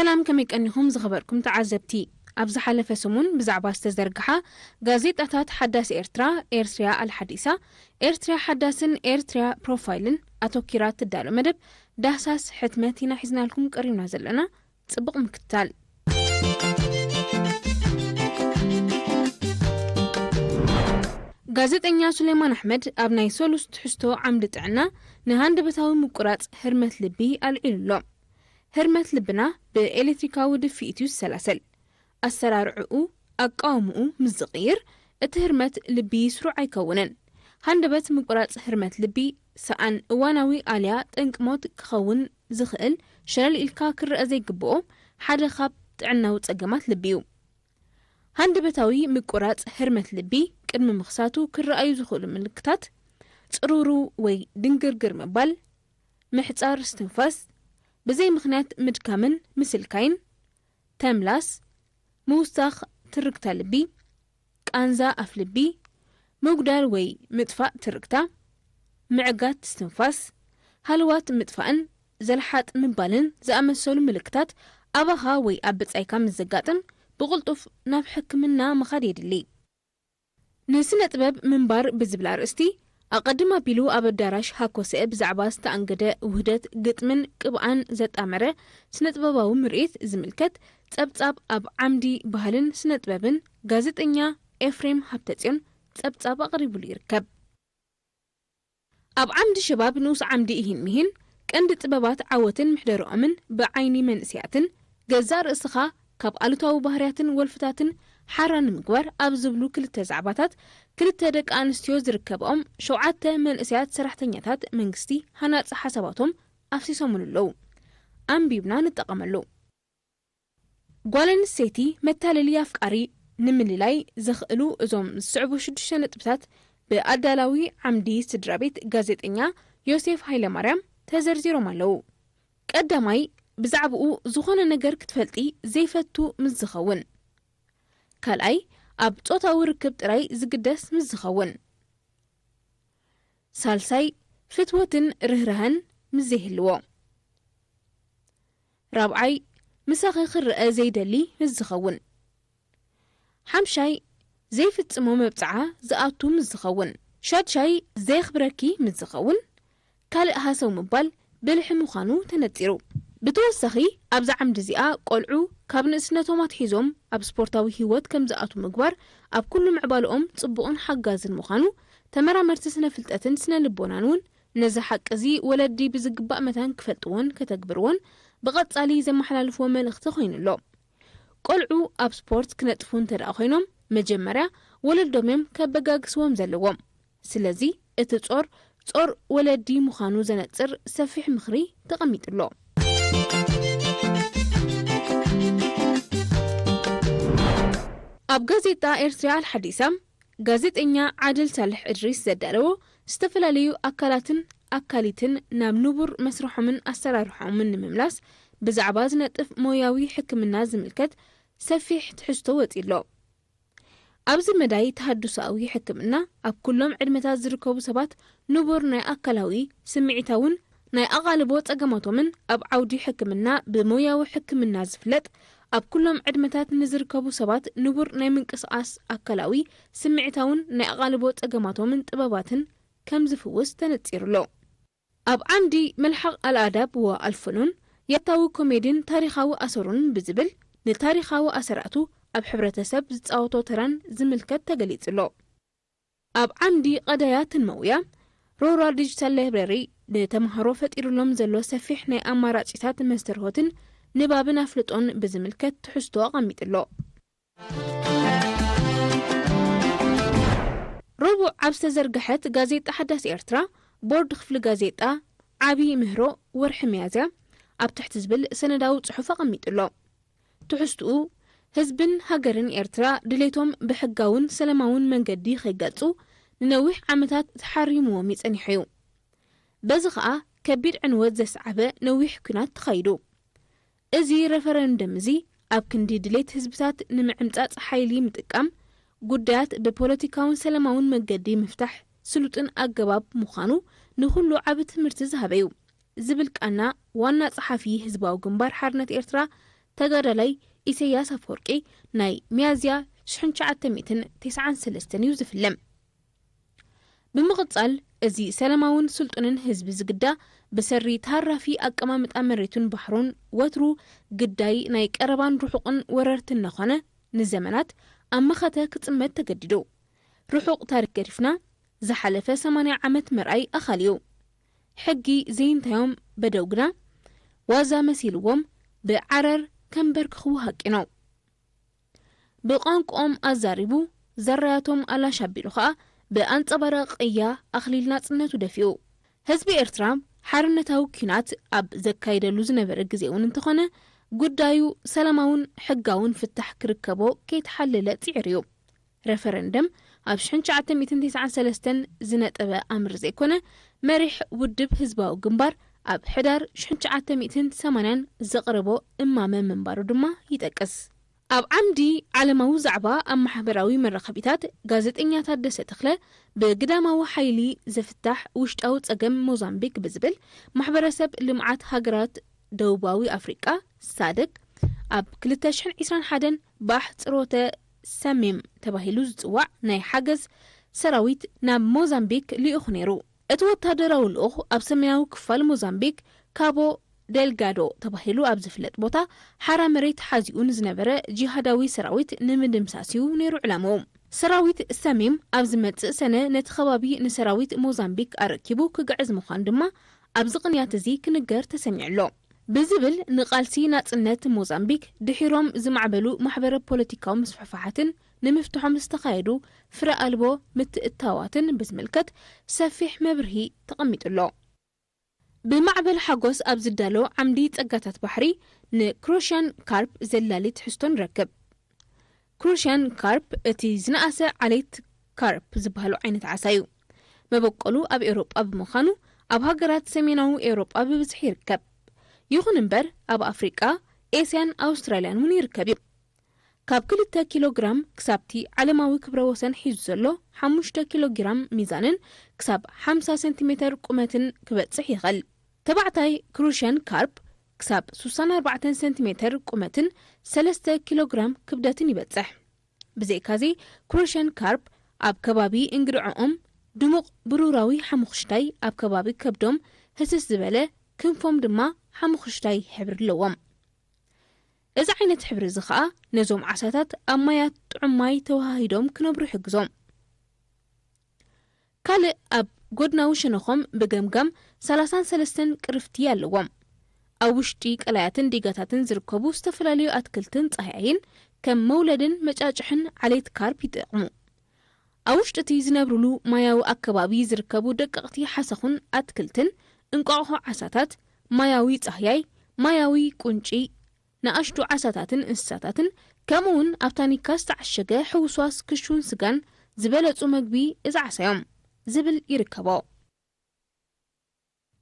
ሰላም፣ ከመይ ቀኒኹም ዝኸበርኩም ተዓዘብቲ? ኣብ ዝሓለፈ ሰሙን ብዛዕባ ዝተዘርግሓ ጋዜጣታት ሓዳስ ኤርትራ፣ ኤርትሪያ ኣልሓዲሳ፣ ኤርትሪያ ሓዳስን ኤርትሪያ ፕሮፋይልን ኣተኪራ ትዳሎ መደብ ዳህሳስ ሕትመት ኢና ሒዝናልኩም ቀሪብና ዘለና። ጽቡቕ ምክትታል። ጋዜጠኛ ሱሌማን ኣሕመድ ኣብ ናይ ሰሉስ ትሕዝቶ ዓምዲ ጥዕና ንሃንደበታዊ ምቁራጽ ህርመት ልቢ ኣልዒሉ ኣሎ። ህርመት ልብና ብኤሌክትሪካዊ ድፍኢት እዩ ዝሰላሰል። ኣሰራርዕኡ፣ ኣቃውምኡ ምስ ዝቕይር፣ እቲ ህርመት ልቢ ስሩዕ ኣይከውንን። ሃንደበት ምቁራጽ ህርመት ልቢ ሰኣን እዋናዊ ኣልያ ጠንቂ ሞት ክኸውን ዝኽእል ሸለል ኢልካ ክረኣ ዘይግብኦ ሓደ ካብ ጥዕናዊ ጸገማት ልቢ እዩ። ሃንደበታዊ ምቁራጽ ህርመት ልቢ ቅድሚ ምኽሳቱ ክረኣዩ ዝኽእሉ ምልክታት ጽሩሩ ወይ ድንግርግር ምባል፣ ምሕጻር እስትንፋስ፣ ብዘይ ምኽንያት ምድካምን ምስልካይን፣ ተምላስ፣ ምውሳኽ ትርግታ ልቢ፣ ቃንዛ ኣፍ ልቢ፣ ምጉዳል ወይ ምጥፋእ ትርግታ፣ ምዕጋት እስትንፋስ፣ ሃለዋት ምጥፋእን ዘልሓጥ ምባልን ዝኣመሰሉ ምልክታት ኣባኻ ወይ ኣብ ብጻይካ ምስ ዘጋጥም ብቕልጡፍ ናብ ሕክምና ምኻድ የድሊ። ንስነ ጥበብ ምንባር ብዝብል ኣርእስቲ ኣቐድም ኣቢሉ ኣብ ኣዳራሽ ሃኮሰ ብዛዕባ ዝተኣንገደ ውህደት ግጥምን ቅብኣን ዘጣመረ ስነ ጥበባዊ ምርኢት ዝምልከት ጸብጻብ ኣብ ዓምዲ ባህልን ስነ ጥበብን ጋዜጠኛ ኤፍሬም ሃብተጽዮን ጸብጻብ ኣቕሪቡሉ ይርከብ። ኣብ ዓምዲ ሸባብ ንኡስ ዓምዲ ኢሂን ሚሂን ቀንዲ ጥበባት ዓወትን ምሕደርኦምን ብዓይኒ መንእሰያትን ገዛእ ርእስኻ ካብ ኣሉታዊ ባህርያትን ወልፍታትን ሓራ ንምግባር ኣብ ዝብሉ ክልተ ዛዕባታት ክልተ ደቂ ኣንስትዮ ዝርከብኦም ሸውዓተ መንእሰያት ሰራሕተኛታት መንግስቲ ሃናጺ ሓሳባቶም ኣፍሲሶምሉ ኣለዉ። ኣንቢብና ንጠቐመሉ። ጓል ኣንስተይቲ መታለሊ ኣፍቃሪ ንምልላይ ዘኽእሉ እዞም ዝስዕቡ ሽዱሽተ ነጥብታት ብኣዳላዊ ዓምዲ ስድራ ቤት ጋዜጠኛ ዮሴፍ ሃይለማርያም ተዘርዚሮም ኣለዉ። ቀዳማይ፣ ብዛዕባኡ ዝኾነ ነገር ክትፈልጢ ዘይፈቱ ምስ ዝኸውን። ካልኣይ፣ ኣብ ጾታዊ ርክብ ጥራይ ዝግደስ ምስ ዝኸውን። ሳልሳይ፣ ፍትወትን ርህራሀን ምስ ዘይህልዎ። ራብዓይ፣ ምሳኺ ክረአ ዘይደሊ ምስ ዝኸውን። ሓምሻይ፣ ዘይፍጽሞ መብጽዓ ዝኣቱ ምስ ዝኸውን። ሻድሻይ፣ ዘየኽብረኪ ምስ ዝኸውን። ካልእ ሃሰው ምባል ብልሒ ምዃኑ ተነጺሩ። ብተወሳኺ፣ ኣብዛ ዓምዲ እዚኣ ቆልዑ ካብ ንእስነቶም ኣትሒዞም ኣብ ስፖርታዊ ህይወት ከም ዝኣትዉ ምግባር ኣብ ኩሉ ምዕባለኦም ጽቡቕን ሓጋዝን ምዃኑ ተመራመርቲ ስነ ፍልጠትን ስነ ልቦናን እውን ነዚ ሓቂ እዚ ወለዲ ብዝግባእ መታን ክፈልጥዎን ከተግብርዎን ብቐጻሊ ዘመሓላልፍዎ መልእኽቲ ኮይኑ ኣሎ። ቆልዑ ኣብ ስፖርት ክነጥፉ እንተ ደኣ ኮይኖም፣ መጀመርያ ወለዶም እዮም ከበጋግስዎም ዘለዎም። ስለዚ እቲ ጾር፣ ጾር ወለዲ ምዃኑ ዘነጽር ሰፊሕ ምኽሪ ተቐሚጡ ኣሎ። ኣብ ጋዜጣ ኤርትሪያ ኣልሓዲሳ፣ ጋዜጠኛ ዓድል ሳልሕ እድሪስ ዘዳለዎ፣ ዝተፈላለዩ ኣካላትን ኣካሊትን ናብ ንቡር መስርሖምን ኣሰራርሖምን ንምምላስ ብዛዕባ ዝነጥፍ ሞያዊ ሕክምና ዝምልከት ሰፊሕ ትሕዝቶ ወጺኡ ኣሎ። ኣብዚ መዳይ ተሃድሶኣዊ ሕክምና፣ ኣብ ኩሎም ዕድመታት ዝርከቡ ሰባት ንቡር ናይ ኣካላዊ፣ ስምዒታውን ናይ ኣቓልቦ ጸገማቶምን፣ ኣብ ዓውዲ ሕክምና ብሞያዊ ሕክምና ዝፍለጥ፣ ኣብ ኩሎም ዕድመታት ንዝርከቡ ሰባት ንቡር ናይ ምንቅስቓስ ኣካላዊ፣ ስምዒታውን ናይ ኣቓልቦ ጸገማቶምን ጥበባትን ከም ዝፍውስ ተነጺሩ ኣሎ። ኣብ ዓምዲ መልሓቕ ኣልኣዳብ ወኣልፈኑን ያታዊ ኮሜድን ታሪኻዊ ኣሰሩን ብዝብል፣ ንታሪኻዊ ኣሰራቱ ኣብ ሕብረተሰብ ዝጻወቶ ተራን ዝምልከት ተገሊጹ ኣሎ። ኣብ ዓምዲ ቀዳያት ትንመውያ ሮራ ዲጂታል ላይብረሪ ንተምሃሮ ፈጢሩሎም ዘሎ ሰፊሕ ናይ ኣማራጺታት መስተርሆትን ንባብን ኣፍልጦን ብዝምልከት ትሕዝቶ ኣቐሚጡ ኣሎ። ረቡዕ ኣብ ዝተዘርግሐት ጋዜጣ ሓዳስ ኤርትራ፣ ቦርድ ክፍሊ ጋዜጣ ዓቢ ምህሮ ወርሒ ሚያዝያ ኣብ ትሕቲ ዝብል ሰነዳዊ ጽሑፍ ኣቐሚጡ ኣሎ። ትሕዝትኡ፣ ህዝብን ሃገርን ኤርትራ ድሌቶም ብሕጋውን ሰላማውን መንገዲ ከይገልጹ ንነዊሕ ዓመታት ተሓሪምዎም ይጸኒሑ እዩ። በዚ ኸኣ ከቢድ ዕንወት ዘስዓበ ነዊሕ ኲናት ተኻይዱ። እዚ ረፈረንደም እዚ ኣብ ክንዲ ድሌት ህዝብታት ንምዕምጻጽ ሓይሊ ምጥቃም፣ ጉዳያት ብፖለቲካውን ሰላማውን መገዲ ምፍታሕ ስሉጥን ኣገባብ ምዃኑ ንኹሉ ዓቢ ትምህርቲ ዝሃበ እዩ ዝብል ቃና ዋና ጸሓፊ ህዝባዊ ግንባር ሓርነት ኤርትራ ተጋዳላይ ኢሰያስ ኣፈወርቂ ናይ ሚያዝያ ሽሕን ትሽዓተ ሚእትን ተስዓን ሰለስተን እዩ ዝፍለም። ብምቕጻል፣ እዚ ሰላማውን ስልጡንን ህዝቢ ዝግዳ፣ ብሰሪ ተሃራፊ ኣቀማምጣ መሬቱን ባሕሩን፣ ወትሩ ግዳይ ናይ ቀረባን ርሑቕን ወረርቲ እናኾነ፣ ንዘመናት ኣብ መኸተ ክጽመድ ተገዲዱ። ርሑቕ ታሪኽ ገዲፍና፣ ዝሓለፈ ሰማንያ ዓመት ምርኣይ ኣኻሊ እዩ። ሕጊ ዘይንታዮም በደው ግና፣ ዋዛ መሲልዎም፣ ብዓረር ከንበርክኽዎ ሃቂኖም። ብቋንቋኦም ኣዛሪቡ፣ ዘራያቶም ኣላሽ ኣቢሉ ኸኣ፣ ብኣንጸባራቂ ቅያ ኣኽሊል ናጽነቱ ደፊኡ። ህዝቢ ኤርትራ ሓርነታዊ ኲናት ኣብ ዘካየደሉ ዝነበረ ግዜ እውን እንተኾነ፣ ጉዳዩ ሰላማውን ሕጋውን ፍታሕ ክርከቦ ከይተሓለለ ጽዒሩ እዩ። ረፈረንደም ኣብ ሽሕን ትሽዓተ ሚእትን ተስዓን ሰለስተን ዝነጠበ ኣምር ዘይኮነ፣ መሪሕ ውድብ ህዝባዊ ግንባር ኣብ ሕዳር ሽሕን ትሽዓተ ሚእትን ሰማንያን ዘቕረቦ እማመ ምንባሩ ድማ ይጠቅስ። ኣብ ዓምዲ ዓለማዊ ዛዕባ ኣብ ማሕበራዊ መራኸቢታት፣ ጋዜጠኛ ታደሰ ተኽለ፣ ብግዳማዊ ሓይሊ ዘፍታሕ ውሽጣዊ ጸገም ሞዛምቢክ ብዝብል፣ ማሕበረሰብ ልምዓት ሃገራት ደቡባዊ ኣፍሪቃ፣ ሳደክ፣ ኣብ ክልተ ሽሕን ዕስራን ሓደን ባሕ ጽሮተ ሰሜም ተባሂሉ ዝጽዋዕ ናይ ሓገዝ ሰራዊት ናብ ሞዛምቢክ ልኢኹ ነይሩ። እቲ ወታደራዊ ልኡኽ ኣብ ሰሜናዊ ክፋል ሞዛምቢክ፣ ካቦ ደልጋዶ ተባሂሉ ኣብ ዝፍለጥ ቦታ፣ ሓራ መሬት ሓዚኡ ንዝነበረ ጂሃዳዊ ሰራዊት ንምድምሳስ እዩ ነይሩ ዕላምኡ። ሰራዊት ሰሜም ኣብ ዝመጽእ ሰነ ነቲ ከባቢ ንሰራዊት ሞዛምቢክ ኣረኪቡ ክግዕዝ ምዃኑ ድማ ኣብዚ ቅንያት እዚ ክንገር ተሰሚዑ ኣሎ። ብዝብል ንቃልሲ ናጽነት ሞዛምቢክ ድሒሮም ዝማዕበሉ ማሕበረ ፖለቲካዊ ምስፍሕፋሓትን ንምፍትሖም ዝተኻየዱ ፍረ ኣልቦ ምትእትታዋትን ብዝምልከት ሰፊሕ መብርሂ ተቐሚጡ ኣሎ። ብማዕበል ሓጎስ ኣብ ዝዳሎ ዓምዲ ጸጋታት ባሕሪ ንክሮሽያን ካርፕ ዘላሊ ትሕዝቶ ንረክብ። ክሮሽያን ካርፕ እቲ ዝነኣሰ ዓሌት ካርፕ ዝበሃሉ ዓይነት ዓሳ እዩ። መበቆሉ ኣብ ኤውሮጳ ብምዃኑ ኣብ ሃገራት ሰሜናዊ ኤውሮጳ ብብዝሒ ይርከብ። ይኹን እምበር ኣብ ኣፍሪቃ፣ ኤስያን ኣውስትራልያን እውን ይርከብ እዩ። ካብ ክልተ ኪሎ ግራም ክሳብቲ ዓለማዊ ክብረ ወሰን ሒዙ ዘሎ ሓሙሽተ ኪሎ ግራም ሚዛንን ክሳብ ሓምሳ ሰንቲሜተር ቁመትን ክበጽሕ ይኽእል። ተባዕታይ ክሩሽያን ካርፕ ክሳብ ስሳን ኣርባዕተን ሰንቲሜተር ቁመትን ሰለስተ ኪሎ ግራም ክብደትን ይበጽሕ። ብዘይካዚ፣ ክሩሽያን ካርፕ ኣብ ከባቢ እንግድዕኦም ድሙቕ ብሩራዊ ሓሙኽሽታይ፣ ኣብ ከባቢ ከብዶም ህስስ ዝበለ፣ ክንፎም ድማ ሓሙኽሽታይ ሕብሪ ኣለዎም። እዚ ዓይነት ሕብሪ እዚ ኸኣ ነዞም ዓሳታት ኣብ ማያት ጥዑም ማይ ተወሃሂዶም ክነብሩ ይሕግዞም። ካልእ ኣብ ጎድናዊ ሸነኾም ብገምጋም ሰላሳን ሰለስተን ቅርፍቲ ኣለዎም። ኣብ ውሽጢ ቀላያትን ዲጋታትን ዝርከቡ ዝተፈላለዩ ኣትክልትን ጻህያይን ከም መውለድን መጫጭሕን ዓሌት ካርፕ ይጠቕሙ። ኣብ ውሽጢ እቲ ዝነብሩሉ ማያዊ ኣከባቢ ዝርከቡ ደቀቕቲ ሓሰኹን ኣትክልትን፣ እንቋቑሖ ዓሳታት፣ ማያዊ ጻህያይ፣ ማያዊ ቁንጪ፣ ንኣሽቱ ዓሳታትን እንስሳታትን፣ ከምኡውን ኣብ ታኒካ ዝተዓሸገ ሕውስዋስ ክሹን ስጋን ዝበለጹ መግቢ እዚ ዓሳ እዮም ዝብል ይርከቦ።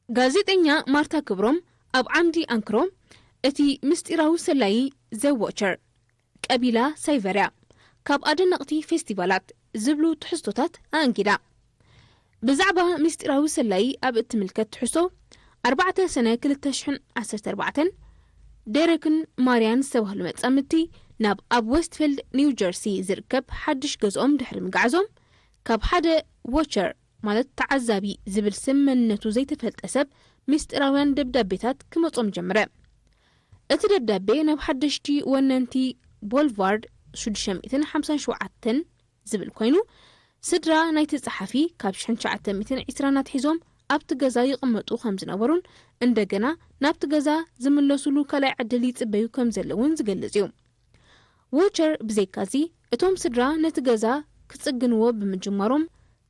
ጋዜጠኛ ማርታ ክብሮም ኣብ ዓምዲ ኣንክሮ፣ እቲ ምስጢራዊ ሰላዪ ዘ ዎቸር፣ ቀቢላ ሳይቨርያ፣ ካብ ኣደነቕቲ ፌስቲቫላት ዝብሉ ትሕዝቶታት ኣእንጊዳ። ብዛዕባ ምስጢራዊ ሰላዪ ኣብ እትምልከት ትሕዝቶ፣ ኣርባዕተ ሰነ ክልተ ሽሕን ዓሰርተ ኣርባዕተን፣ ዴረክን ማርያን ዝተባህሉ መጻምድቲ ናብ ኣብ ዌስትፊልድ ኒው ጀርሲ ዝርከብ ሓድሽ ገዝኦም ድሕሪ ምግዓዞም፣ ካብ ሓደ ዎቸር፣ ማለት ተዓዛቢ ዝብል ስም መንነቱ ዘይተፈልጠ ሰብ፣ ምስጢራውያን ደብዳቤታት ክመጾም ጀመረ። እቲ ደብዳቤ ናብ ሓደሽቲ ወነንቲ ቦልቫርድ ሽዱሽተ ሚእትን ሓምሳን ሸውዓተን ዝብል ኮይኑ፣ ስድራ ናይቲ ጸሓፊ ካብ ሽሕን ትሽዓተ ሚእትን ዕስራን ኣትሒዞም ኣብቲ ገዛ ይቕመጡ ከም ዝነበሩን፣ እንደገና ናብቲ ገዛ ዝምለሱሉ ካልኣይ ዕድል ይጽበዩ ከም ዘለውን ዝገልጽ እዩ። ዎቸር ብዘይካዚ፣ እቶም ስድራ ነቲ ገዛ ክጽግንዎ ብምጅማሮም፣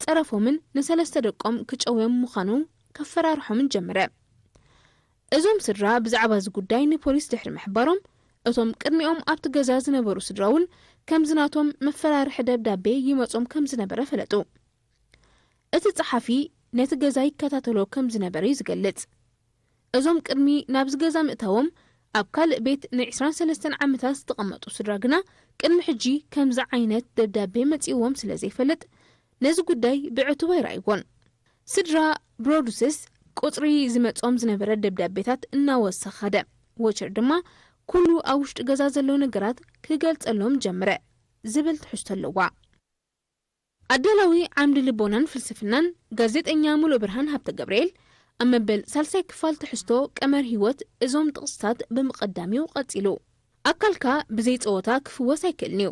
ጸረፎምን ንሰለስተ ደቆም ክጨውዮም ምዃኑ ከፈራርሖምን ጀመረ። እዞም ስድራ ብዛዕባ እዚ ጉዳይ ንፖሊስ ድሕሪ ምሕባሮም፣ እቶም ቅድሚኦም ኣብቲ ገዛ ዝነበሩ ስድራ እውን ከምዚ ናቶም መፈራርሒ ደብዳቤ ይመጾም ከም ዝነበረ ፈለጡ። እቲ ጸሓፊ ነቲ ገዛ ይከታተሎ ከም ዝነበረ እዩ ዝገልጽ። እዞም ቅድሚ ናብዚ ገዛ ምእታዎም ኣብ ካልእ ቤት ንዕስራን ሰለስተን ዓመታት ዝተቐመጡ ስድራ ግና ቅድሚ ሕጂ ከምዚ ዓይነት ደብዳቤ መጺእዎም ስለ ዘይፈልጥ ነዚ ጉዳይ ብዕቱብ ኣይረኣይዎን። ስድራ ብሮዱስስ ቁጽሪ ዝመጾም ዝነበረ ደብዳቤታት እናወሰኸ ከደ። ዎቸር ድማ ኩሉ ኣብ ውሽጢ ገዛ ዘሎ ነገራት ክገልጸሎም ጀምረ ዝብል ትሕዝቶ ኣለዋ። ኣዳላዊ ዓምዲ ልቦናን ፍልስፍናን ጋዜጠኛ ሙሉእ ብርሃን ሃብተ ገብርኤል ኣብ መበል ሳልሳይ ክፋል ትሕዝቶ ቀመር ህይወት እዞም ጥቕስታት ብምቕዳም እዩ ቀጺሉ። ኣካልካ ብዘይ ጸወታ ክፍወስ ኣይክእልን እዩ።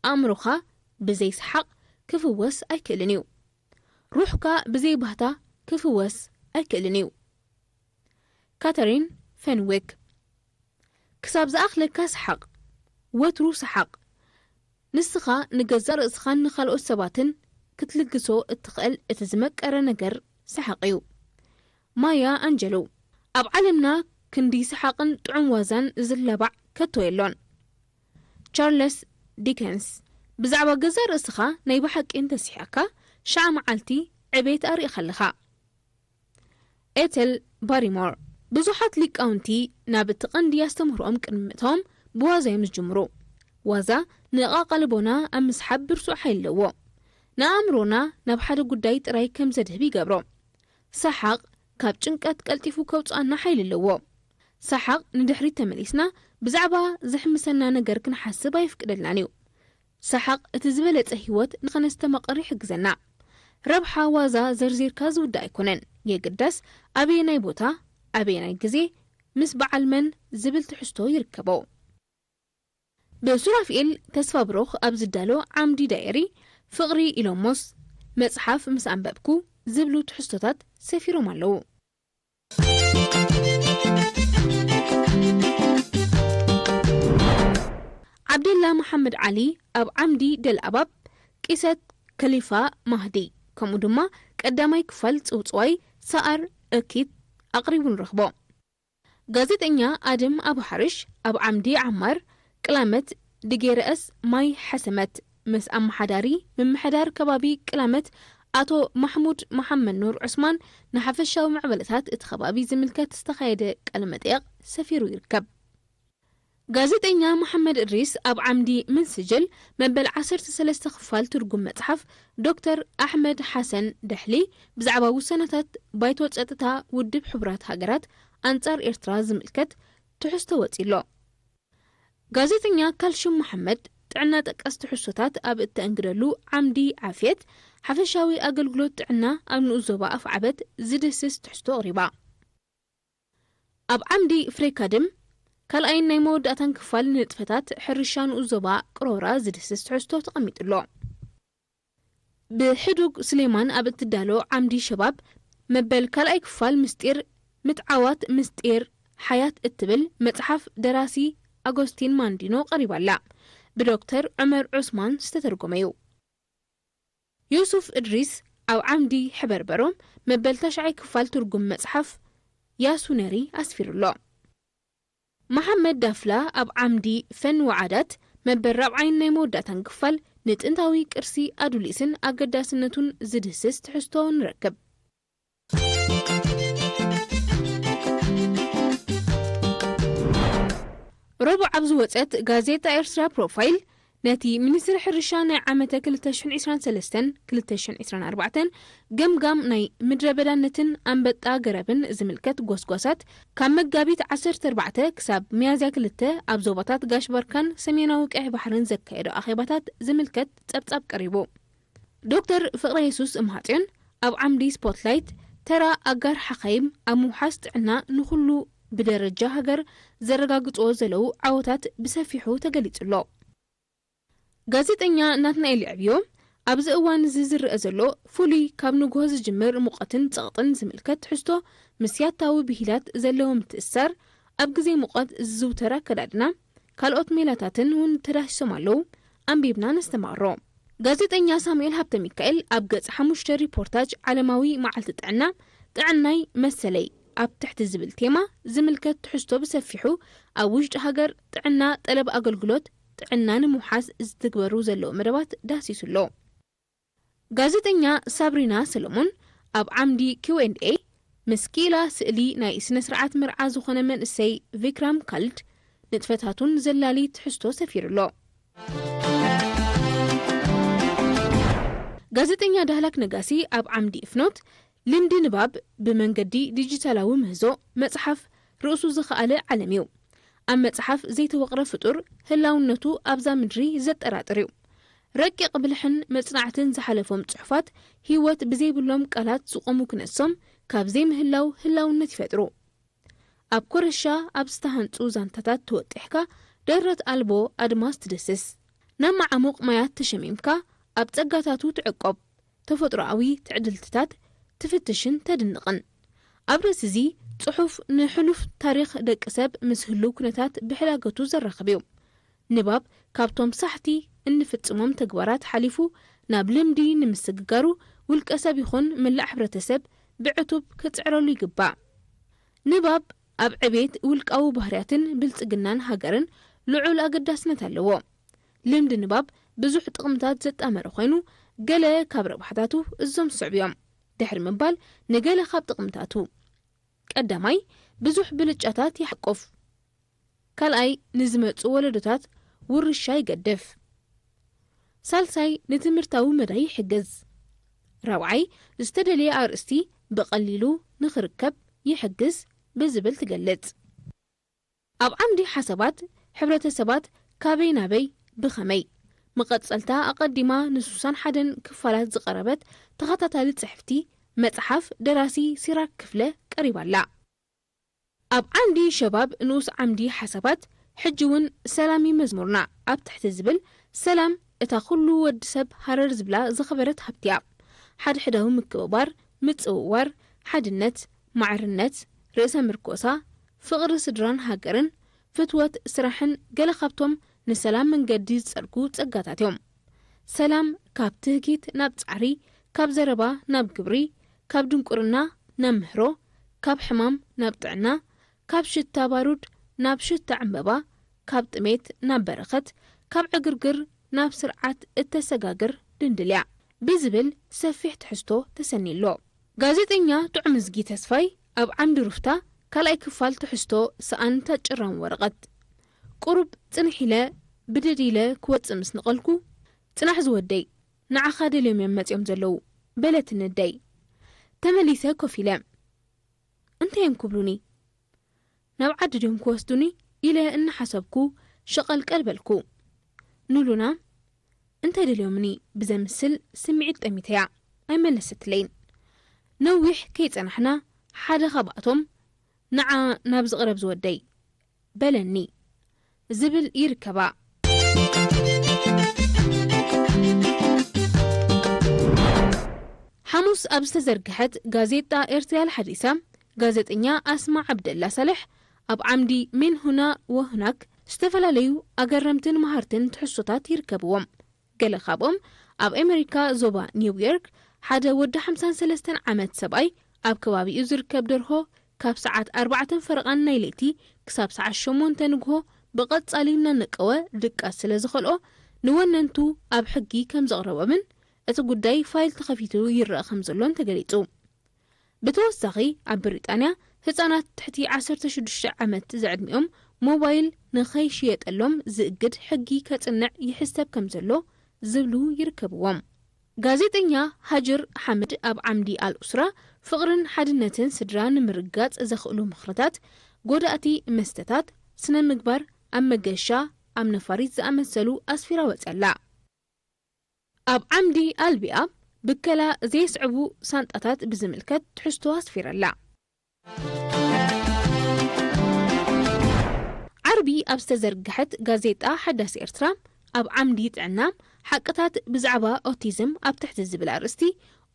ኣእምሮኻ ብዘይ ሰሓቕ ክፍወስ ኣይክእልን እዩ። ሩሕካ ብዘይ ባህታ ክፍወስ ኣይክእልን እዩ። ካተሪን ፈንዊክ። ክሳብ ዝኣኽለካ ሰሓቕ። ወትሩ ሰሓቕ። ንስኻ ንገዛእ ርእስኻን ንኻልኦት ሰባትን ክትልግሶ እትኽእል እቲ ዝመቀረ ነገር ሰሓቕ እዩ። ማያ ኣንጀሎ። ኣብ ዓለምና ክንዲ ሰሓቕን ጥዑም ዋዛን ዝላባዕ ከቶ የሎን። ቻርለስ ዲከንስ። ብዛዕባ ገዛእ ርእስኻ ናይ ብሓቂ እንተስሒቕካ፣ ሽዓ መዓልቲ ዕቤት ኣርእኻ ኣለኻ። ኤተል ባሪሞር። ብዙሓት ሊቃውንቲ ናብ እቲ ቀንዲ ኣስተምህሮኦም ቅድሚ ምእታዎም ብዋዛ እዮም ዝጅምሩ። ዋዛ ንኣቓልቦና ኣብ ምስሓብ ብርቱዕ ሓይሊ ኣለዎ። ንኣእምሮና ናብ ሓደ ጉዳይ ጥራይ ከም ዘድህብ ይገብሮ። ሰሓቕ ካብ ጭንቀት ቀልጢፉ ከውጽኣና ሓይሊ ኣለዎ። ሰሓቕ ንድሕሪት ተመሊስና ብዛዕባ ዘሕምሰና ነገር ክንሓስብ ኣይፍቅደልናን እዩ። ሰሓቕ እቲ ዝበለጸ ህይወት ንኸነስተማቕር ይሕግዘና። ረብሓ ዋዛ ዘርዚርካ ዝውዳእ ኣይኮነን። የግዳስ ኣበየናይ ቦታ፣ ኣበየናይ ግዜ፣ ምስ በዓል መን ዝብል ትሕዝቶ ይርከቦ። ብሱራፍኤል ተስፋ ብሩኽ ኣብ ዝዳሎ ዓምዲ ዳየሪ ፍቕሪ ኢሎሞስ መጽሓፍ ምስ ኣንበብኩ ዝብሉ ትሕዝቶታት ሰፊሮም ኣለዉ። ዓብደላ መሓመድ ዓሊ ኣብ ዓምዲ ደልኣባብ ቂሰት ከሊፋ ማህዲ ከምኡ ድማ ቀዳማይ ክፋል ጽውጽዋይ ሰኣር እኪት ኣቕሪቡ ንረኽቦ። ጋዜጠኛ ኣደም ኣቡ ሓርሽ ኣብ ዓምዲ ዓማር ቅላመት ድጌረአስ ማይ ሐሰመት ምስ ኣመሓዳሪ ምምሕዳር ከባቢ ቅላመት ኣቶ ማሕሙድ መሓመድ ኑር ዑስማን ንሓፈሻዊ ምዕበለታት እቲ ከባቢ ዝምልከት ዝተኻየደ ቃለ መጠየቕ ሰፊሩ ይርከብ። ጋዜጠኛ መሓመድ እድሪስ ኣብ ዓምዲ ምን ስጅል መበል ዓሰርተ ሰለስተ ክፋል ትርጉም መጽሓፍ ዶክተር ኣሕመድ ሓሰን ደሕሊ ብዛዕባ ውሳነታት ባይቶ ጸጥታ ውድብ ሕቡራት ሃገራት ኣንጻር ኤርትራ ዝምልከት ትሕዝቶ ወጺ ኣሎ። ጋዜጠኛ ካልሽም መሓመድ ጥዕና ጠቀስ ትሕዝቶታት ኣብ እተእንግደሉ ዓምዲ ዓፍየት ሓፈሻዊ ኣገልግሎት ጥዕና ኣብ ንኡስ ዞባ ኣፍዓበት ዝድህስስ ትሕዝቶ ኣቕሪባ። ኣብ ዓምዲ ፍሬካድም ካልኣይን ናይ መወዳእታን ክፋል ንንጥፈታት ሕርሻ ንኡስ ዞባ ቅሮራ ዝድህስስ ትሕዝቶ ተቐሚጡ ኣሎ። ብሕዱግ ስሌማን ኣብ እትዳሎ ዓምዲ ሸባብ መበል ካልኣይ ክፋል ምስጢር ምትዓዋት ምስጢር ሓያት እትብል መጽሓፍ ደራሲ ኣጎስቲን ማንዲኖ ቀሪባላ። ብዶክተር ዑመር ዑስማን ዝተተርጎመ እዩ። ዩሱፍ እድሪስ ኣብ ዓምዲ ሕበርበሮም መበል ተሽዓይ ክፋል ትርጉም መጽሓፍ ያሱነሪ ኣስፊሩ ኣሎ። መሓመድ ዳፍላ ኣብ ዓምዲ ፈን ወዓዳት መበል ራብዓይን ናይ መወዳእታን ክፋል ንጥንታዊ ቅርሲ ኣዱሊስን ኣገዳስነቱን ዝድህስስ ትሕዝቶ ንረክብ። ረቡዕ ኣብ ዝወጸት ጋዜጣ ኤርትራ ፕሮፋይል ነቲ ሚኒስትሪ ሕርሻ ናይ ዓመተ ክልተ ሽሕን ዕስራን ሰለስተን ክልተ ሽሕን ዕስራን ኣርባዕተን ገምጋም ናይ ምድረ በዳነትን ኣንበጣ ገረብን ዝምልከት ጎስጓሳት ካብ መጋቢት ዓሰርተ ኣርባዕተ ክሳብ ሚያዝያ ክልተ ኣብ ዞባታት ጋሽ ባርካን ሰሜናዊ ቀይሕ ባሕርን ዘካየዶ ኣኼባታት ዝምልከት ጸብጻብ ቀሪቡ። ዶክተር ፍቕረ የሱስ እምሃጽዮን ኣብ ዓምዲ ስፖትላይት ተራ ኣጋር ሓኻይም ኣብ ምውሓስ ጥዕና ንኹሉ ብደረጃ ሃገር ዘረጋግጽዎ ዘለዉ ዓወታት ብሰፊሑ ተገሊጹ ኣሎ። ጋዜጠኛ ናትናኤል ዕብዮ ኣብዚ እዋን እዚ ዝረአ ዘሎ ፍሉይ ካብ ንግሆ ዝጅምር ሙቐትን ጸቕጥን ዝምልከት ትሕዝቶ ምስ ያታዊ ብሂላት ዘለዎ ምትእስሳር ኣብ ግዜ ሙቐት ዝዝውተር ኣከዳድና ካልኦት ሜላታትን እውን ተዳሂሶም ኣለዉ። ኣንቢብና ነስተማቕሮ። ጋዜጠኛ ሳሙኤል ሃብተ ሚካኤል ኣብ ገጽ ሓሙሽተ ሪፖርታጅ ዓለማዊ መዓልቲ ጥዕና ጥዕናይ መሰለይ ኣብ ትሕቲ ዝብል ቴማ ዝምልከት ትሕዝቶ ብሰፊሑ ኣብ ውሽጢ ሃገር ጥዕና ጠለብ ኣገልግሎት ጥዕና ንምውሓስ ዝትግበሩ ዘለዉ መደባት ዳሲሱ ኣሎ። ጋዜጠኛ ሳብሪና ሰሎሞን ኣብ ዓምዲ ኪው ኤንድ ኤ ምስ ክኢላ ስእሊ ናይ ስነ ስርዓት መርዓ ዝኾነ መንእሰይ ቪክራም ካልድ ንጥፈታቱን ዘላሊ ትሕዝቶ ሰፊሩ ኣሎ። ጋዜጠኛ ዳህላክ ነጋሲ ኣብ ዓምዲ እፍኖት ልምዲ ንባብ ብመንገዲ ዲጂታላዊ ምህዞ መጽሓፍ ርእሱ ዝኸኣለ ዓለም እዩ። ኣብ መጽሓፍ ዘይተወቕረ ፍጡር ህላውነቱ ኣብዛ ምድሪ ዘጠራጥር እዩ። ረቂቕ ብልሕን መጽናዕትን ዝሓለፎም ጽሑፋት፣ ህይወት ብዘይብሎም ቃላት ዝቖሙ ክነሶም፣ ካብ ዘይምህላው ህላውነት ይፈጥሩ። ኣብ ኮረሻ ኣብ ዝተሃንጹ ዛንታታት ተወጢሕካ፣ ደረት ኣልቦ ኣድማስ ትድስስ። ናብ መዓሙቕ ማያት ተሸሚምካ፣ ኣብ ጸጋታቱ ትዕቆብ። ተፈጥሮኣዊ ትዕድልትታት ትፍትሽን ተድንቕን። ኣብ ርእሲ እዚ ጽሑፍ፣ ንሕሉፍ ታሪኽ ደቂ ሰብ ምስ ህሉው ኩነታት ብሕዳገቱ ዘራኽብ እዩ። ንባብ ካብቶም ሳሕቲ እንፍጽሞም ተግባራት ሓሊፉ፣ ናብ ልምዲ ንምስግጋሩ፣ ውልቀ ሰብ ይኹን መላእ ሕብረተሰብ ብዕቱብ ክጽዕረሉ ይግባእ። ንባብ ኣብ ዕቤት ውልቃዊ ባህርያትን ብልጽግናን ሃገርን ልዑል ኣገዳስነት ኣለዎ። ልምዲ ንባብ ብዙሕ ጥቕምታት ዘጣመረ ኮይኑ፣ ገለ ካብ ረብሓታቱ እዞም ዝስዕቡ እዮም። ድሕሪ ምባል፣ ንገለ ካብ ጥቕምታቱ። ቀዳማይ፣ ብዙሕ ብልጫታት ይሓቁፍ። ካልኣይ፣ ንዝመጹ ወለዶታት ውርሻ ይገድፍ። ሳልሳይ፣ ንትምህርታዊ መዳይ ይሕግዝ። ራብዓይ፣ ዝተደልየ ኣርእስቲ ብቐሊሉ ንኽርከብ ይሕግዝ ብዝብል ትገልጽ። ኣብ ዓምዲ ሓሳባት፣ ሕብረተሰባት ካበይ ናበይ፣ ብኸመይ፣ መቐጸልታ ኣቐዲማ ንስሳን ሓደን ክፋላት ዝቐረበት ተኸታታሊ ጽሕፍቲ፣ መጽሓፍ ደራሲ ሲራክ ክፍለ ቀሪባ ኣላ። ኣብ ዓንዲ ሸባብ ንኡስ ዓምዲ ሓሳባት፣ ሕጂ እውን ሰላም እዩ መዝሙርና ኣብ ትሕቲ ዝብል፣ ሰላም እታ ኩሉ ወዲ ሰብ ሃረር ዝብላ ዝኸበረት ሃብቲ እያ። ሓድሕዳዊ ምክብባር፣ ምጽውዋር፣ ሓድነት፣ ማዕርነት፣ ርእሰ ምርኮሳ፣ ፍቕሪ ስድራን ሃገርን፣ ፍትወት ስራሕን ገለ ካብቶም ንሰላም መንገዲ ዝጸርጉ ጸጋታት እዮም። ሰላም ካብ ትህኪት ናብ ጻዕሪ፣ ካብ ዘረባ ናብ ግብሪ፣ ካብ ድንቁርና ናብ ምህሮ፣ ካብ ሕማም ናብ ጥዕና፣ ካብ ሽታ ባሩድ ናብ ሽታ ዕምበባ፣ ካብ ጥሜት ናብ በረኸት፣ ካብ ዕግርግር ናብ ስርዓት እተሰጋግር ድንድል እያ ብዝብል ሰፊሕ ትሕዝቶ ተሰንዩ ኣሎ። ጋዜጠኛ ጥዑምዝጊ ተስፋይ ኣብ ዓምዲ ሩፍታ ካልኣይ ክፋል ትሕዝቶ ሰኣን እታ ጭራም ወረቐት፣ ቁሩብ ጽንሕ ኢለ ብድድ ኢለ ክወጽእ ምስ ነቐልኩ፣ "ጽናሕ ዝወደይ፣ ንዓኻ ደልዮም እዮም መጺኦም ዘለዉ" በለትኒ ኣደይ። ተመሊሰ ኮፍ ኢለ፣ "እንታይ እዮም ክብሉኒ? ናብ ዓዲ ድዮም ክወስዱኒ?" ኢለ እናሓሰብኩ ሸቐልቀል በልኩ። ንሉና እንታይ ደልዮምኒ ብዘምስል ስምዒት ጠሚተያ ኣይመለሰትለይን። ነዊሕ ከይጸናሕና፣ ሓደ ካብኣቶም፣ "ንዓ ናብ ዝቕረብ ዝወደይ" በለኒ ዝብል ይርከባ። ሓሙስ ኣብ ዝተዘርግሐት ጋዜጣ ኤርትርያ ሓዲሳ፣ ጋዜጠኛ ኣስማ ዓብደላ ሳልሕ ኣብ ዓምዲ ሜን ሁና ወሁናክ ዝተፈላለዩ ኣገረምትን መሃርትን ትሕዝቶታት ይርከብዎም። ገለ ካብኦም፣ ኣብ ኣሜሪካ ዞባ ኒውዮርክ፣ ሓደ ወዲ ሓምሳን ሰለስተን ዓመት ሰብኣይ ኣብ ከባቢኡ ዝርከብ ደርሆ ካብ ሰዓት ኣርባዕተ ፈረቓን ናይ ለይቲ ክሳብ ሰዓት ሸሞንተ ንግሆ ብቐጻሊ እናነቀወ ድቃስ ስለ ዝኸልኦ፣ ንወነንቱ ኣብ ሕጊ ከም ዘቕረቦምን እቲ ጉዳይ ፋይል ተኸፊቱ ይረኣ ከም ዘሎን ተገሊጹ። ብተወሳኺ፣ ኣብ ብሪጣንያ ህጻናት ትሕቲ ዓሰርተ ሽዱሽተ ዓመት ዝዕድሚኦም ሞባይል ንኸይሽየጠሎም ዝእግድ ሕጊ ከጽንዕ ይሕሰብ ከም ዘሎ ዝብሉ ይርከብዎም። ጋዜጠኛ ሃጅር ሓምድ ኣብ ዓምዲ ኣልኡስራ፣ ፍቕርን ሓድነትን ስድራ ንምርግጋጽ ዘኽእሉ ምኽርታት፣ ጎዳእቲ መስተታት፣ ስነ ምግባር ኣብ መገሻ፣ ኣብ ነፋሪት ዝኣመሰሉ ኣስፊራ ወጺኣላ። ኣብ ዓምዲ ኣልቢኣ፣ ብከላ ዘየስዕቡ ሳንጣታት ብዝምልከት ትሕዝቶ ኣስፊራላ። ዓርቢ ኣብ ዝተዘርግሐት ጋዜጣ ሓዳስ ኤርትራ፣ ኣብ ዓምዲ ጥዕና፣ ሓቅታት ብዛዕባ ኦቲዝም ኣብ ትሕቲ ዝብል ኣርእስቲ፣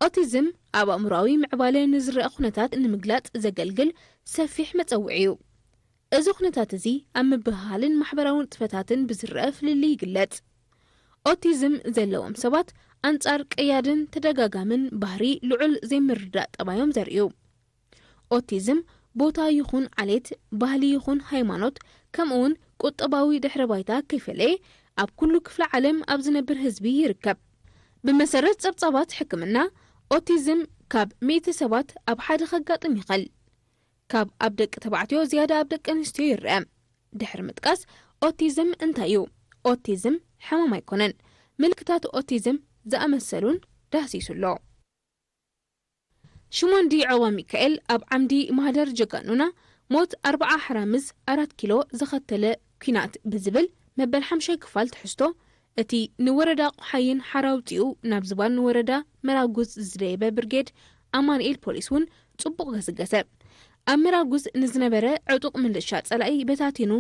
ኦቲዝም ኣብ ኣእምሮኣዊ ምዕባለ ንዝረአ ኩነታት ንምግላጽ ዘገልግል ሰፊሕ መጸውዒ እዩ። እዚ ኩነታት እዚ ኣብ ምብህሃልን ማሕበራዊ ንጥፈታትን ብዝረአ ፍልልይ ይግለጽ። ኦቲዝም ዘለዎም ሰባት ኣንጻር ቀያድን ተደጋጋምን ባህሪ ልዑል ዘይምርዳእ ጠባዮም ዘርእዩ። ኦቲዝም ቦታ ይኹን ዓሌት፣ ባህሊ ይኹን ሃይማኖት፣ ከምኡውን ቁጠባዊ ድሕረ ባይታ ከይፈለየ ኣብ ኩሉ ክፍለ ዓለም ኣብ ዝነብር ህዝቢ ይርከብ። ብመሰረት ጸብጻባት ሕክምና፣ ኦቲዝም ካብ ሚእቲ ሰባት ኣብ ሓደ ከጋጥም ይኽእል። ካብ ኣብ ደቂ ተባዕትዮ ዝያዳ ኣብ ደቂ ኣንስትዮ ይርአ። ድሕሪ ምጥቃስ፣ ኦቲዝም እንታይ እዩ? ኦቲዝም ሕማም ኣይኮነን። ምልክታት ኦቲዝም ዝኣመሰሉን ዳህሲሱ ኣሎ። ሽሞንዲ ዖባ ሚካኤል ኣብ ዓምዲ ማህደር ጀጋኑና፣ ሞት ኣርብዓ ሕራምዝ ኣራት ኪሎ ዘኸተለ ኲናት ብዝብል መበል ሓምሻይ ክፋል ትሕዝቶ፣ እቲ ንወረዳ ቆሓይን ሓራ ኣውጺኡ ናብ ዝባን ወረዳ መራጉዝ ዝደየበ ብርጌድ ኣማኑኤል ፖሊስ እውን ጽቡቕ ገሰገሰ። ኣብ መራጉዝ ንዝነበረ ዕጡቕ ምልሻ ጸላኢ በታቲኑ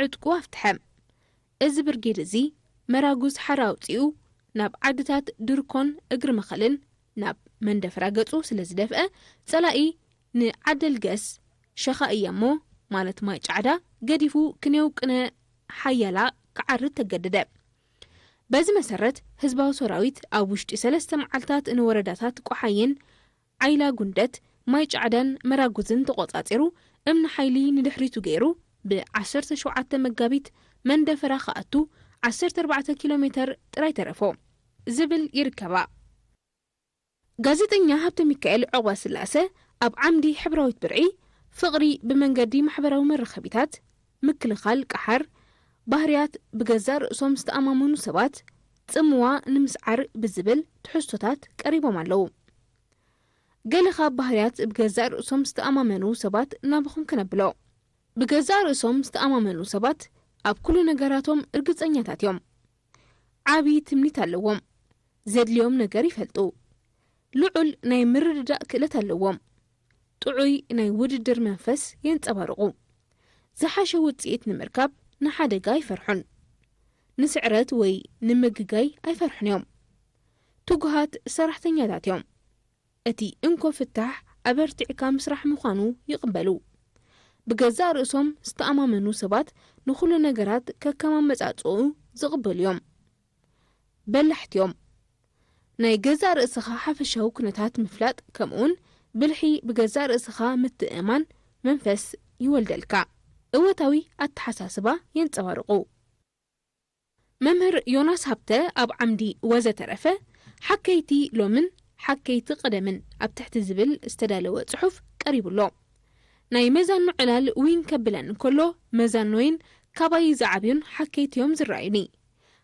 ዕጥቁ ኣፍትሐ። እዚ ብርጌድ እዚ መራጉዝ ሓራ ኣውጺኡ ናብ ዓድታት ድርኮን እግሪ መኸልን ናብ መንደፈራ ገጹ ስለ ዝደፍአ፣ ጸላኢ ንዓደልገስ ሸኻ እያሞ፣ ማለት ማይ ጫዕዳ፣ ገዲፉ ክኔው ቅነ ሓያላ ክዓርድ ተገደደ። በዚ መሰረት ህዝባዊ ሰራዊት ኣብ ውሽጢ ሰለስተ መዓልታት ንወረዳታት ቆሓይን ዓይላ ጉንደት፣ ማይ ጫዕዳን መራጉዝን ተቖጻጺሩ፣ እምኒ ሓይሊ ንድሕሪቱ ገይሩ፣ ብ ዓሰርተ ሸውዓተ መጋቢት መንደፈራ ክኣቱ ዓሰርተ ኣርባዕተ ኪሎ ሜተር ጥራይ ተረፎ ዝብል ይርከባ። ጋዜጠኛ ሃብተ ሚካኤል ዑቕባ ስላሰ ኣብ ዓምዲ ሕብራዊት ብርዒ፣ ፍቕሪ ብመንገዲ ማሕበራዊ መራኸቢታት፣ ምክልኻል ቀሓር፣ ባህርያት ብገዛእ ርእሶም ዝተኣማመኑ ሰባት፣ ጽምዋ ንምስዓር ብዝብል ትሕዝቶታት ቀሪቦም ኣለዉ። ገለ ካብ ባህርያት ብገዛእ ርእሶም ዝተኣማመኑ ሰባት ናባኹም ከነብሎ። ብገዛእ ርእሶም ዝተኣማመኑ ሰባት ኣብ ኩሉ ነገራቶም ርግጸኛታት እዮም። ዓቢ ትምኒት ኣለዎም። ዘድልዮም ነገር ይፈልጡ። ልዑል ናይ ምርድዳእ ክእለት ኣለዎም። ጥዑይ ናይ ውድድር መንፈስ የንጸባርቑ። ዝሓሸ ውጽኢት ንምርካብ ንሓደጋ ኣይፈርሑን። ንስዕረት ወይ ንምግጋይ ኣይፈርሑን እዮም። ትጉሃት ሰራሕተኛታት እዮም። እቲ እንኮ ፍታሕ ኣበርቲዕካ ምስራሕ ምዃኑ ይቕበሉ። ብገዛእ ርእሶም ዝተኣማመኑ ሰባት ንኹሉ ነገራት ከከም ኣመጻጽኡ ዝቕበሉ እዮም። በላሕቲ እዮም። ናይ ገዛእ ርእስኻ ሓፈሻዊ ኩነታት ምፍላጥ፣ ከምኡውን ብልሒ ብገዛእ ርእስኻ ምትእምማን መንፈስ ይወልደልካ። እወታዊ ኣተሓሳስባ የንጸባርቑ። መምህር ዮናስ ሃብተ ኣብ ዓምዲ ወዘተረፈ ሓከይቲ ሎምን ሓከይቲ ቀደምን ኣብ ትሕቲ ዝብል ዝተዳለወ ጽሑፍ ቀሪቡ ኣሎ። ናይ መዛኖ ዕላል ዊን ከብለን እንከሎ፣ መዛኖይን ካባይ ዝዓብዩን ሓከይቲ እዮም ዝረኣዩኒ።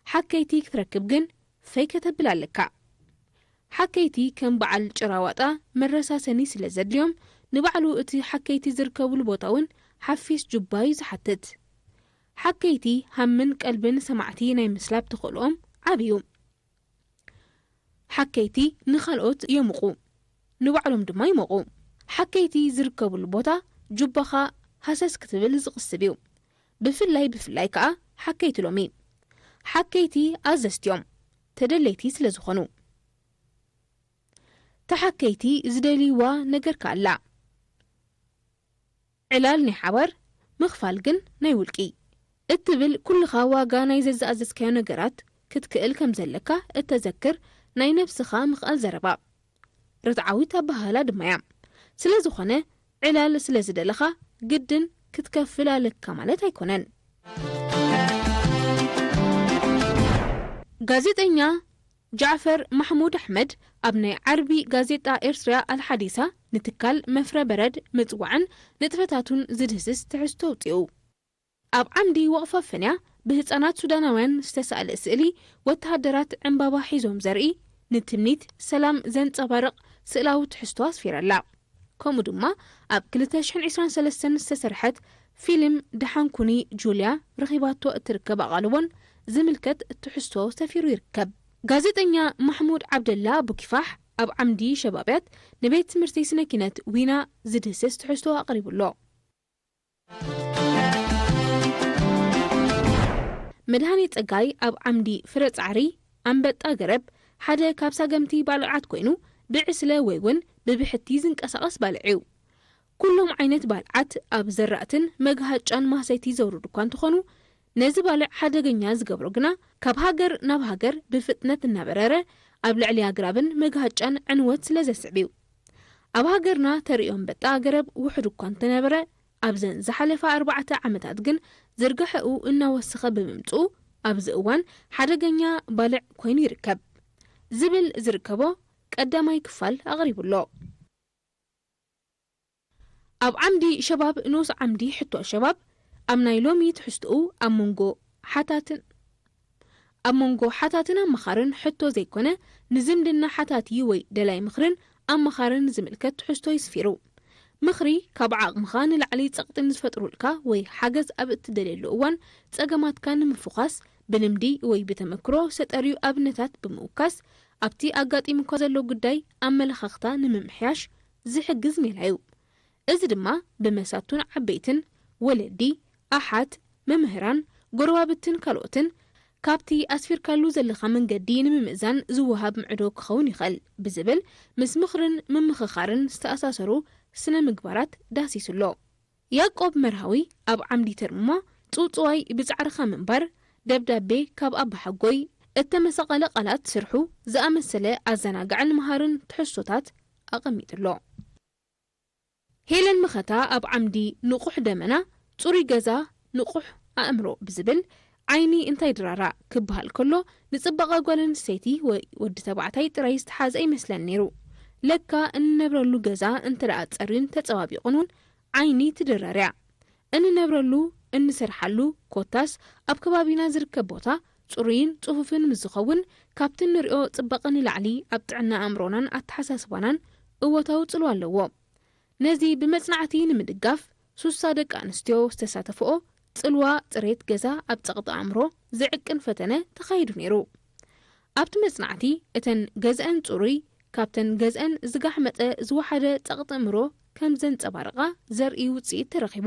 ሓከይቲ ክትረክብ ግን ፈይ ከተብል ኣለካ። ሓከይቲ ከም በዓል ጭራ ዋጣ መረሳሰኒ ስለ ዘድልዮም፣ ንባዕሉ እቲ ሓከይቲ ዝርከብሉ ቦታ እውን ሓፊስ ጁባ እዩ ዝሓትት። ሓከይቲ ሃምን ቀልብን ሰማዕቲ ናይ ምስላብ ተኽእሎኦም ዓቢ እዩ። ሓከይቲ ንኻልኦት የሙቑ፣ ንባዕሎም ድማ ይሞቑ። ሓከይቲ ዝርከብሉ ቦታ ጁባኻ ሃሰስ ክትብል ዝቕስብ እዩ። ብፍላይ ብፍላይ ከኣ ሓከይቲ ሎሚ። ሓከይቲ ኣዘዝቲ እዮም፣ ተደለይቲ ስለ ዝኾኑ። ተሓከይቲ ዝደልይዋ ነገር ከኣ ኣላ። ዕላል ናይ ሓባር፣ ምኽፋል ግን ናይ ውልቂ እትብል፣ ኩልኻ ዋጋ ናይ ዘዘኣዘዝካዮ ነገራት ክትክእል ከም ዘለካ እተዘክር ናይ ነብስኻ ምኽኣል ዘረባ ርትዓዊት ኣበሃህላ ድማ እያ። ስለ ዝኾነ፣ ዕላል ስለ ዝደለኻ ግድን ክትከፍል ኣለካ ማለት ኣይኮነን። ጋዜጠኛ ጃዕፈር ማሕሙድ ኣሕመድ ኣብ ናይ ዓርቢ ጋዜጣ ኤርትርያ ኣልሓዲሳ ንትካል መፍረ በረድ ምጽዋዕን ንጥፈታቱን ዝድህስስ ትሕዝቶ ኣውጺኡ። ኣብ ዓምዲ ወቕፈ ፈንያ ብህጻናት ሱዳናውያን ዝተሳእለ ስእሊ ወተሃደራት ዕምባባ ሒዞም ዘርኢ ንትምኒት ሰላም ዘንጸባርቕ ስእላዊ ትሕዝቶ ኣስፊራ ኣላ። ከምኡ ድማ ኣብ ክልተ ሽሕን ዕስራን ሰለስተን ዝተሰርሐት ፊልም ደሓን ኩኒ ጁልያ ረኺባቶ እትርከብ ኣቓልቦን ዝምልከት ትሕዝቶ ሰፊሩ ይርከብ። ጋዜጠኛ ማሕሙድ ዓብደላ ኣቡኪፋሕ ኣብ ዓምዲ ሸባብያት ንቤት ትምህርቲ ስነ ኪነት ዊና ዝድህስስ ትሕዝቶ ኣቕሪቡ ኣሎ። መድሃኔ ጸጋይ ኣብ ዓምዲ ፍረ ጻዕሪ ኣንበጣ ገረብ ሓደ ካብ ሳገምቲ ባልዓት ኮይኑ ብዕስለ ወይ እውን ብብሕቲ ዝንቀሳቐስ ባልዕ እዩ። ኩሎም ዓይነት ባልዓት ኣብ ዘራእትን መግሃጫን ማህሰይቲ ዘውርዱ እኳ እንተኾኑ፣ ነዚ ባልዕ ሓደገኛ ዝገብሮ ግና ካብ ሃገር ናብ ሃገር ብፍጥነት እናበረረ ኣብ ልዕሊ ኣግራብን መግሃጫን ዕንወት ስለ ዘስዕብ እዩ። ኣብ ሃገርና ተርእዮ ኣንበጣ ገረብ ውሑድ እኳ እንተነበረ፣ ኣብዘን ዝሓለፋ ኣርባዕተ ዓመታት ግን ዝርግሐኡ እናወሰኸ ብምምጽኡ ኣብዚ እዋን ሓደገኛ ባልዕ ኮይኑ ይርከብ ዝብል ዝርከቦ ቀዳማይ ክፋል ኣቕሪቡ ኣሎ። ኣብ ዓምዲ ሸባብ ንኡስ ዓምዲ ሕቶ ሸባብ ኣብ ናይ ሎሚ ትሕዝትኡ ኣብ መንጎ ሓታትን ኣብ መንጎ ሓታትን ኣመኻርን ሕቶ ዘይኮነ ንዝምድና ሓታቲ ወይ ደላይ ምኽርን ኣመኻርን ዝምልከት ትሕዝቶ ይስፊሩ። ምኽሪ ካብ ዓቕምኻ ንላዕሊ ጸቕጢ ንዝፈጥሩልካ ወይ ሓገዝ ኣብ እትደልየሉ እዋን ጸገማትካ ንምፍዃስ ብልምዲ ወይ ብተመክሮ ዝተጠርዩ ኣብነታት ብምውካስ ኣብቲ ኣጋጢሙካ ዘሎ ጉዳይ ኣመለኻኽታ ንምምሕያሽ ዝሕግዝ ሜላ እዩ። እዚ ድማ ብመሳቱን ዓበይትን፣ ወለዲ፣ ኣሓት፣ መምህራን፣ ጎረባብትን ካልኦትን ካብቲ ኣስፊርካሉ ዘለኻ መንገዲ ንምምእዛን ዝወሃብ ምዕዶ ክኸውን ይኽእል ብዝብል ምስ ምኽርን ምምኽኻርን ዝተኣሳሰሩ ስነ ምግባራት ዳሲሱ ኣሎ። ያዕቆብ መርሃዊ ኣብ ዓምዲ ተርምሞ ጽውጽዋይ ብጻዕርኻ ምንባር፣ ደብዳቤ ካብ ኣባሓጎይ፣ እተመሳቐለ ቃላት ስርሑ ዝኣመሰለ ኣዘናጋዕን መሃርን ትሕዝቶታት ኣቐሚጡ ኣሎ። ሄለን መኸታ ኣብ ዓምዲ ንቑሕ ደመና፣ ጽሩይ ገዛ፣ ንቑሕ ኣእምሮ ብዝብል ዓይኒ እንታይ ድራራ ክበሃል ከሎ ንጽባቐ ጓል ኣንስተይቲ ወይ ወዲ ተባዕታይ ጥራይ ዝተሓዘ ይመስለን ነይሩ። ለካ እንነብረሉ ገዛ እንተ ደኣ ጸርዩን ተጸባቢቑን እውን ዓይኒ ትድረር እያ። እንነብረሉ፣ እንሰርሓሉ፣ ኮታስ ኣብ ከባቢና ዝርከብ ቦታ ጽሩይን ጽፉፍን ምስ ዝኸውን ካብቲ እንሪኦ ጽባቐ ንላዕሊ ኣብ ጥዕና ኣእምሮናን ኣተሓሳስባናን እወታዊ ጽልዋ ኣለዎ። ነዚ ብመጽናዕቲ ንምድጋፍ ሱሳ ደቂ ኣንስትዮ ዝተሳተፍኦ ጽልዋ ጽሬት ገዛ ኣብ ጸቕጢ ኣእምሮ ዝዕቅን ፈተነ ተኻይዱ ነይሩ። ኣብቲ መጽናዕቲ እተን ገዝአን ጽሩይ ካብተን ገዝአን ዝጋሕመጠ ዝወሓደ ጸቕጢ ኣእምሮ ከም ዘንጸባርቓ ዘርኢ ውጽኢት ተረኺቡ።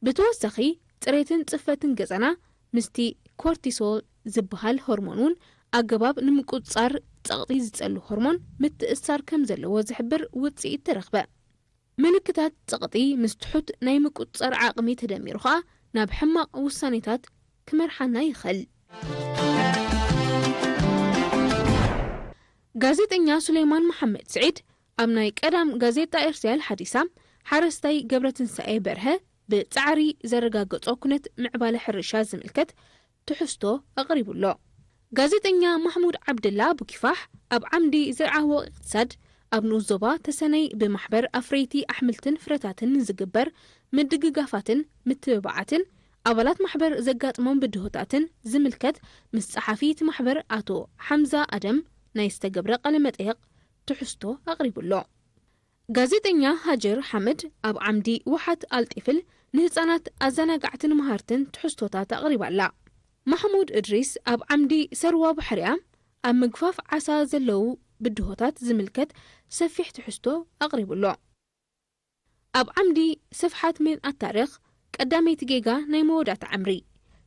ብተወሳኺ ጽሬትን ጽፈትን ገዛና ምስቲ ኮርቲሶል ዝበሃል ሆርሞን እውን ኣገባብ ንምቁጽጻር ጸቕጢ ዝጸሉ ሆርሞን ምትእስሳር ከም ዘለዎ ዝሕብር ውጽኢት ተረኽበ። ምልክታት ጸቕጢ ምስ ትሑት ናይ ምቁጽጻር ዓቕሚ ተደሚሩ ኸኣ ናብ ሕማቕ ውሳኔታት ክመርሓና ይኽእል። ጋዜጠኛ ሱሌማን መሓመድ ስዒድ ኣብ ናይ ቀዳም ጋዜጣ ኤርትራ ሓዲሳ ሓረስታይ ገብረትንሳኤ በርሀ ብጻዕሪ ዘረጋገጾ ኩነት ምዕባለ ሕርሻ ዝምልከት ትሕዝቶ ኣቕሪቡ ኣሎ። ጋዜጠኛ ማሕሙድ ዓብደላ ኣቡኪፋሕ ኣብ ዓምዲ ዘርዓዎ ኢቕትሳድ ኣብ ንኡስ ዞባ ተሰነይ ብማሕበር ኣፍረይቲ ኣሕምልትን ፍረታትን ንዝግበር ምድግጋፋትን ምትብባዓትን ኣባላት ማሕበር ዘጋጥሞም ብድሆታትን ዝምልከት ምስ ጸሓፊ እቲ ማሕበር ኣቶ ሓምዛ ኣደም ናይ ዝተገብረ ቃለ መጠይቕ ትሕዝቶ ኣቕሪቡ ኣሎ። ጋዜጠኛ ሃጀር ሓምድ ኣብ ዓምዲ ውሓት ኣልጢፍል ንህጻናት ኣዘናጋዕትን መሃርትን ትሕዝቶታት ኣቕሪባ ኣላ። ማሕሙድ እድሪስ ኣብ ዓምዲ ሰርዋ ባሕርያ ኣብ ምግፋፍ ዓሳ ዘለዉ ብድሆታት ዝምልከት ሰፊሕ ትሕዝቶ ኣቕሪቡ ኣሎ። ኣብ ዓምዲ ስፍሓት ምን ኣታሪኽ ቀዳመይቲ ጌጋ ናይ መወዳእታ ዕምሪ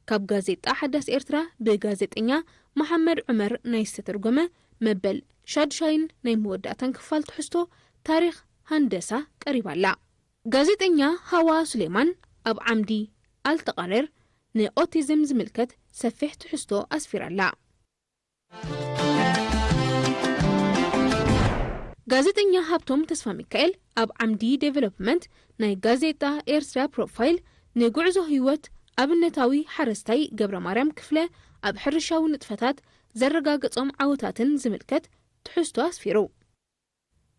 ካብ ጋዜጣ ሓዳስ ኤርትራ ብጋዜጠኛ መሓመድ ዑመር ናይ ዝተተርጎመ መበል ሻዱሻይን ናይ መወዳእታን ክፋል ትሕዝቶ ታሪኽ ሃንደሳ ቀሪባ ኣላ። ጋዜጠኛ ሃዋ ሱሌማን ኣብ ዓምዲ ኣልተቃሬር ንኦቲዝም ዝምልከት ሰፊሕ ትሕዝቶ ኣስፊራ ኣላ። ጋዜጠኛ ሃብቶም ተስፋ ሚካኤል ኣብ ዓምዲ ዴቨሎፕመንት ናይ ጋዜጣ ኤርትራ ፕሮፋይል ንጉዕዞ ህይወት ኣብነታዊ ሓረስታይ ገብረ ማርያም ክፍለ ኣብ ሕርሻዊ ንጥፈታት ዘረጋገጾም ዓወታትን ዝምልከት ትሕዝቶ ኣስፊሩ።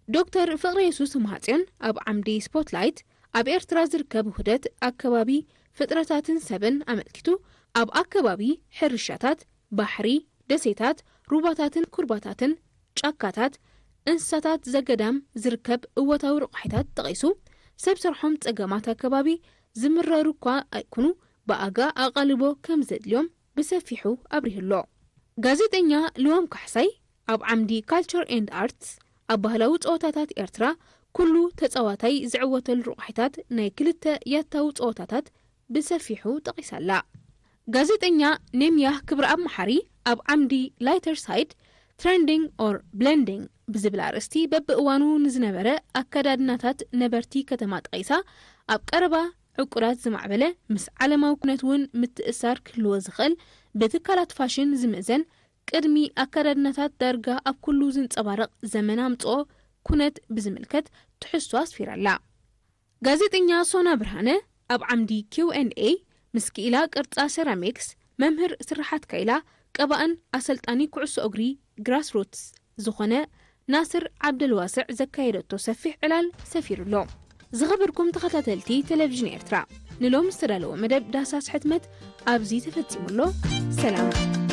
ዶክተር ፍቕረ የሱስ ማሃጽዮን ኣብ ዓምዲ ስፖትላይት ኣብ ኤርትራ ዝርከብ ውህደት ኣከባቢ ፍጥረታትን ሰብን ኣመልኪቱ ኣብ ኣከባቢ ሕርሻታት፣ ባሕሪ፣ ደሴታት፣ ሩባታትን ኩርባታትን ጫካታት፣ እንስሳታት ዘገዳም ዝርከብ እወታዊ ረቋሒታት ጠቒሱ ሰብ ሰርሖም ጸገማት ኣከባቢ ዝምረሩ እኳ ኣይኩኑ ብኣጋ ኣቓልቦ ከም ዘድልዮም ብሰፊሑ ኣብሪሁ ኣሎ። ጋዜጠኛ ልዋም ካሕሳይ ኣብ ዓምዲ ካልቸር ኤንድ ኣርትስ ኣብ ባህላዊ ጸወታታት ኤርትራ ኩሉ ተጻዋታይ ዝዕወተሉ ረቋሒታት ናይ ክልተ ያታዊ ጸወታታት ብሰፊሑ ጠቒሳ ኣላ። ጋዜጠኛ ኔምያህ ክብረኣብ መሓሪ ኣብ ዓምዲ ላይተር ሳይድ ትሬንዲንግ ኦር ብለንዲንግ ብዝብል ኣርእስቲ በብእዋኑ ንዝነበረ ኣከዳድናታት ነበርቲ ከተማ ጠቒሳ ኣብ ቀረባ ዕቁዳት ዝማዕበለ ምስ ዓለማዊ ኩነት እውን ምትእሳር ክህልዎ ዝኽእል ብትካላት ፋሽን ዝምእዘን ቅድሚ ኣከዳድናታት ዳርጋ ኣብ ኩሉ ዝንጸባረቕ ዘመን ኣምጽኦ ኩነት ብዝምልከት ትሕዝቶ ኣስፊራ ኣላ። ጋዜጠኛ ሶና ብርሃነ ኣብ ዓምዲ ኪው ኤንድ ኤ ምስ ክኢላ ቅርጻ ሴራሚክስ መምህር ስርሓት ካይላ ቀባእን ኣሰልጣኒ ኩዕሶ እግሪ ግራስሩትስ ዝኾነ ናስር ዓብደልዋስዕ ዘካየደቶ ሰፊሕ ዕላል ሰፊሩ ኣሎ። ዝኸበርኩም ተኸታተልቲ ቴሌቪዥን ኤርትራ ንሎም ዝተዳለወ መደብ ዳህሳስ ሕትመት ኣብዚ ተፈጺሙ ኣሎ። ሰላም።